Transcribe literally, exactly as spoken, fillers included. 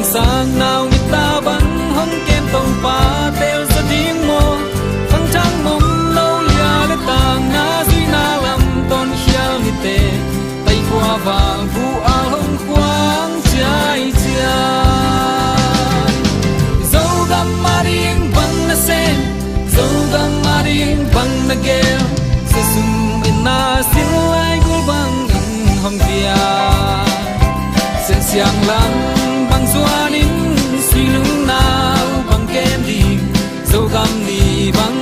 Sang nau mita bang hong kem Topa tel sa ding maw? Thangthang mong lo lia le tangna zuina lam ton khial nite, taikhua val bu a hong khuang ciaicia. Zogam a ding bang na sem, Zogam a ding bang na gel, sesum in na sin lai gul bang in hong pia. Sen siang lam bang zuanin sui lung nau bang kem ding, Zogam ni bang